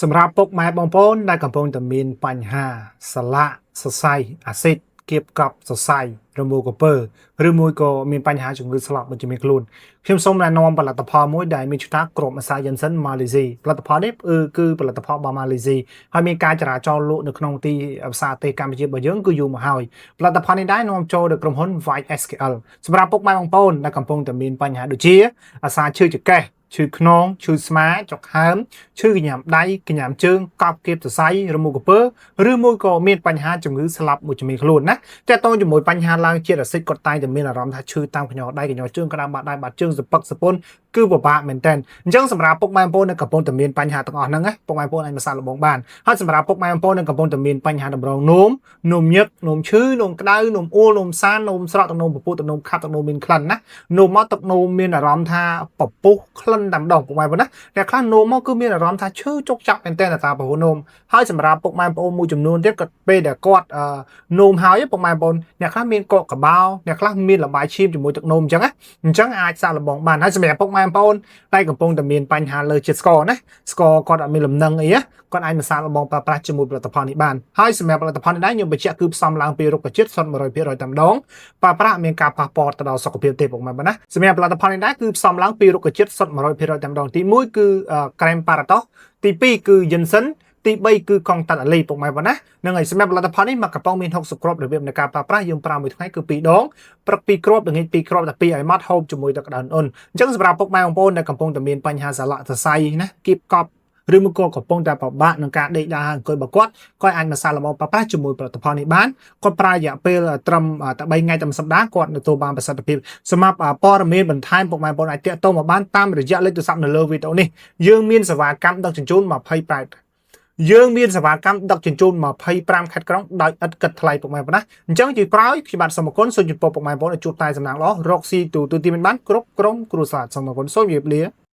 សម្រាប់ពុកម៉ែបងប្អូនដែលកំពុងតែមានបញ្ហាសន្លាក់សរសៃអាស៊ីតគៀបកប់សរសៃរមួលក្រពើឬមួយក៏មានបញ្ហាជំងឺស្លាប់វិជ្ជមានខ្លួនខ្ញុំសូមណែនាំផលិតផលមួយដែលមានឈ្មោះថាគ្រាប់ម្សៅយិនសិនម៉ាឡេស៊ីផលិតផលនេះគឺគឺផលិតផលរបស់ម៉ាឡេស៊ីហើយមានការចរាចរណ៍លក់នៅក្នុងទីផ្សារប្រទេសកម្ពុជារបស់យើងគឺយូរមកហើយផលិតផលនេះដែរនាំចូលដោយក្រុមហ៊ុន YSKL សម្រាប់ពុកម៉ែបងប្អូនដែលកំពុងតែមានបញ្ហាដូចជាអាសាឈឺចង្កេះឈឺខ្នងឈឺស្មាចុកហើមឈឺកញ្ញាំដៃកញ្ញាំជើងកប់គៀបសរសៃរមួលក្រពើឬមួយក៏មានបញ្ហាជំងឺស្លាប់មួយជំនាញខ្លួនណាតើតើជាមួយបញ្ហាឡើងជាតិអាស៊ីតគាត់តែងតែមានអារម្មណ៍ថាឈឺតាមកញ្ញដៃកញ្ញជើងក្តាមបាតដៃបាតជើងសពឹកសពុនគឺពិបាកមែនតើអញ្ចឹងសម្រាប់ពុកម៉ែបងប្អូននៅកំពុងតែមានបញ្ហាទាំងអស់ហ្នឹងណាពុកម៉ែបងប្អូនអាចមកសាកល្បងបានហើយសម្រាប់ពុកម៉ែបងប្អូននៅកំពុងតែមានបញ្ហាតម្រងនោមនោមញឹកនោមឈឺនោមក្តៅនោមអួលនោមសាននោមស្រកទឹកនោមពពុះទឹកនោមខាប់ទឹកនោមមានក្លិនណានោមមកទឹកនោមមានអារម្មណ៍ថាពពុះក្លិនតែម្ដងពុកម៉ែបងប្អូនណាអ្នកខ្លះនោមមកគឺមានអារម្មណ៍ថាឈឺចុកចាប់មែនតើតាពហុនោមហើយសម្រាប់ពុកម៉ែបងប្អូនមួយចំនួនទៀតគាត់ពេលដែលគាត់នោមហើយពុកម៉ែបងប្អូនអ្នកខ្លះមានកកកបោអ្នកខ្លះមានលបាយឈាមជាមួយទឹកនោមអញ្ចឹងណាអញ្ចឹងអាចសាកល្បងបានហើយសម្រាប់ពុកម៉ែបងប្អូនតែកំពុងតែមានបញ្ហាលើជាតិស្ករណាស្ករគាត់អត់មានលំនឹងអីណាគាត់អាចមកសាកល្បងប្រើប្រាស់ជាមួយផលិតផលនេះបានហើយសម្រាប់ផលិតផលនេះដែរខ្ញុំបញ្ជាក់គឺផ្សំឡើងពីរុក្ខជាតិសុទ្ធ100%តែម្ដងប្រើប្រាស់មានការប៉ះពាល់ទៅដល់សុខភាពទេពុកម៉ែបងណាសម្រាប់ផលិតផលនេះដែរគឺផ្សំឡើងពីរុក្ខជាតិសុទ្ធ100%តែម្ដងទី1គឺក្រែមប៉ារ៉ាតូសទី2គឺយិនសិនទី3គឺកង់តាត់អាលីពុកម៉ែបងណាហ្នឹងហើយសម្រាប់ផលិតផលនេះមកកំប៉ុងមាន60គ្រាប់របៀបនៃការប្រើប្រាស់យើងប្រើមួយថ្ងៃគឺ2ដងព្រឹក2គ្រាប់ល្ងាច2គ្រាប់តែ2ឲ្យម៉ត់ហូបជាមួយទឹកក្តៅអ៊ុនអញ្ចឹងសម្រាប់ពុកម៉ែបងប្អូនដែលកំពុងតែមានបញ្ហាសន្លាក់សរសៃណាគៀបកប់ឬមួយក៏កំពុងតែពិបាកនឹងការដេកដើរអង្គុយរបស់គាត់គាត់អាចមកសាកល្បងប្រើប្រាស់ជាមួយផលិតផលនេះបានគាត់ប្រើរយៈពេលត្រឹមតែ3ថ្ងៃតែមួយសប្តាហ៍គាត់ទទួលបានប្រសិទ្ធភាពសម្រាប់ព័ត៌មានបន្ថែមពុកម៉ែបងប្អូនអាចទាក់ទងមកបានតាមរយៈលេខទូរស័ព្ទនៅលើវីដេអូនេះយើងមានសេវាកម្មដឹកជញ្ជូន28យើងមានសេវាកម្មដឹកជញ្ជូន25ខេត្តក្រុងដោយឥតគិតថ្លៃពុកម៉ែបងប្អូនណាអញ្ចឹងជាក្រោយខ្ញុំបាទសូមអរគុណសូមជម្រាបពុកម៉ែបងប្អូនឲ្យជួបតែសំណាងល្អរកស៊ីទូទូទីមិនបានគ្រប់ក្រុមគ្រួសារសូមអរគុណសូមជម្រាបលា។